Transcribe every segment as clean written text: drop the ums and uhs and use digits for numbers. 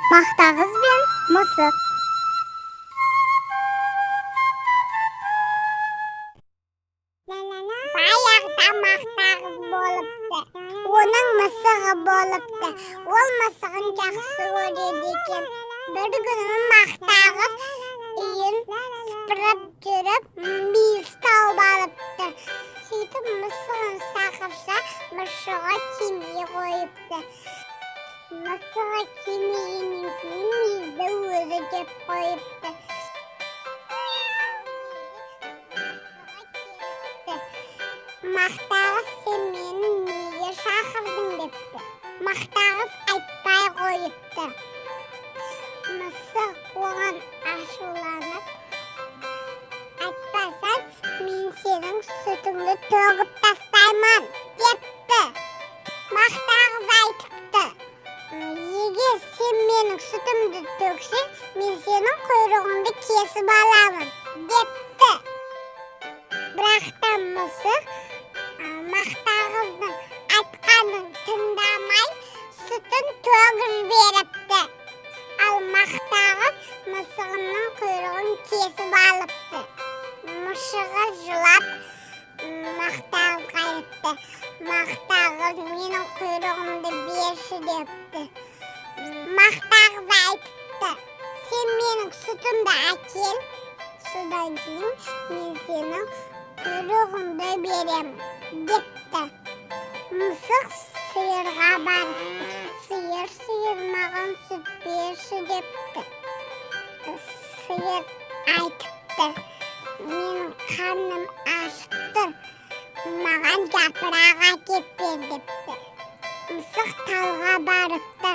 Мақтағыз бен мысық. Баяғыда мақтағыз болыпты. Оның мысығы болыпты. Ол мысығын жақсы көреді екен. Бір күні мақтағыз үйін сыпырып жүріп, мүйіз тауып алыпты. Сөйтіп мысығын шақырса, мысығы тимей қойыпты. Мысығы тимегеннен кейін мүйізді өзі жеп қойыпты. Мақтағыз, сен мені неге шақырдың депті. Мақтағыз айтпай қойыпты. Мысық оған ашуланып, айтпасаң, мен сенің сүтіңді төгіп тастаймын депті. Мақтағыз айтыпты: Егер сен менің сүтімді төксең, мен сенің құйрығыңды кесіп аламын депті. Бірақ та мысық мақтағыздың айтқанын тыңдамай, сүтін төгіп жіберіпті. Ал мақтағыз мысығының құйрығын кесіп алыпты. Мысығы жылап мақтағызға айтыпты: Мақтағыз, менің құйрығымды берші депті. Мақтағыз айтыпты: Сен менің сүтімді әкел, содан кейін мен сенің құйрығыңды беремін депті. Мысық сиырға барыпты. Сиыр, сиыр, маған сүт берші депті. Сиыр айтыпты: Менің қарным ашып тұр, маған жапырақ әкеп бер депті. Мысық талға барыпты.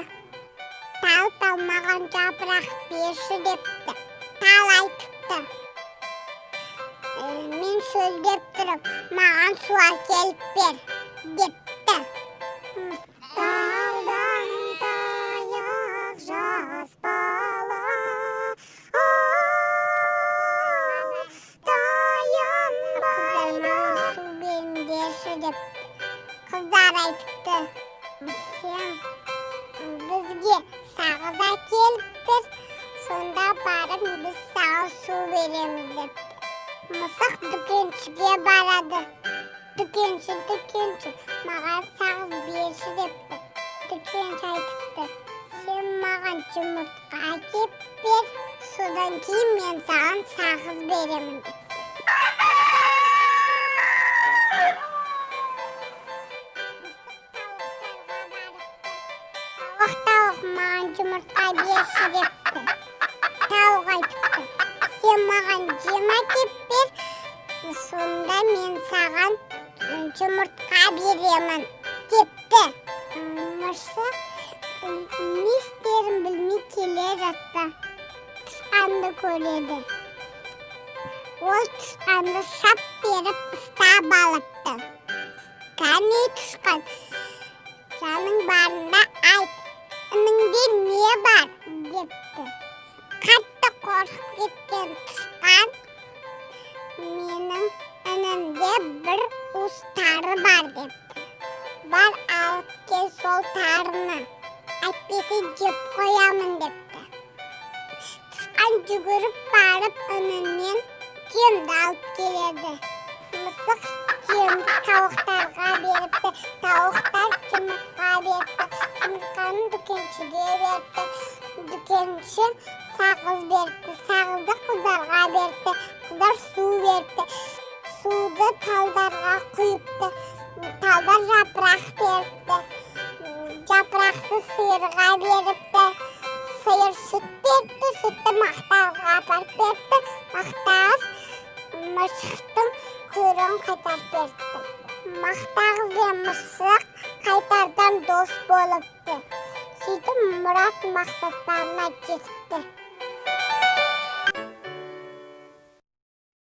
Тал, тал, маған жапырақ берші депті. Тал айтыпты: Мен шөлдеп тұрып, маған су әкеліп бер депті. Талдан таяқ жас бала, таянбайды. Маған су беріңдерші депті. Қыздар айтыпты: Сен бізге сағыз әкеліп бер, сонда барып біз саған су береміз депті. Мысық дүкеншіге барады. Дүкенші, дүкенші, маған сағыз берші депті. Дүкенші айтыпты: Сен маған жұмыртқа әкеп бер, содан кейін мен саған сағыз беремін депті. Мысық тауықтарға барыпты. Тауық, тауық, маған жұмыртқа берші депті. Тауық айтыпты: Сен маған жем әкеп бер, сонда мен саған жұмыртқа беремін депті. Мысық не істерін білмей келе жатты. Тышқанды көреді. Ол тышқанды шап беріп ұстап алыпты. Кәне, тышқан, жаның барында айт, ініңде не бар депті. Қатты қорқып кеткен тышқан: Менің інімде бір уыс тары бар депті. Бар, алып кел сол тарыны, әйтпесе жеп қоямын депті. Тышқан жүгіріп барып, інінен жемді алып келеді. Мысық жемді тауықтарға беріпті, тауықтар жұмыртқа беріпті, жұмыртқаны дүкеншіге беріпті, дүкенші сағыз беріпті, сағызды қыздарға беріпті, қыздар су беріпті, суды талдарға құйыпты, талдар жапырақ беріпті, жапырақты сиырға беріпті, сиыр сүт беріпті, сүтті мақтағызға апарып беріпті, мақтағыз мысықтың құйрығын қайтарып беріпті. Мақтағыз бен мысық қайтардан дос болыпты. Сөйтіп мұрат мақсаттарына жетіпті.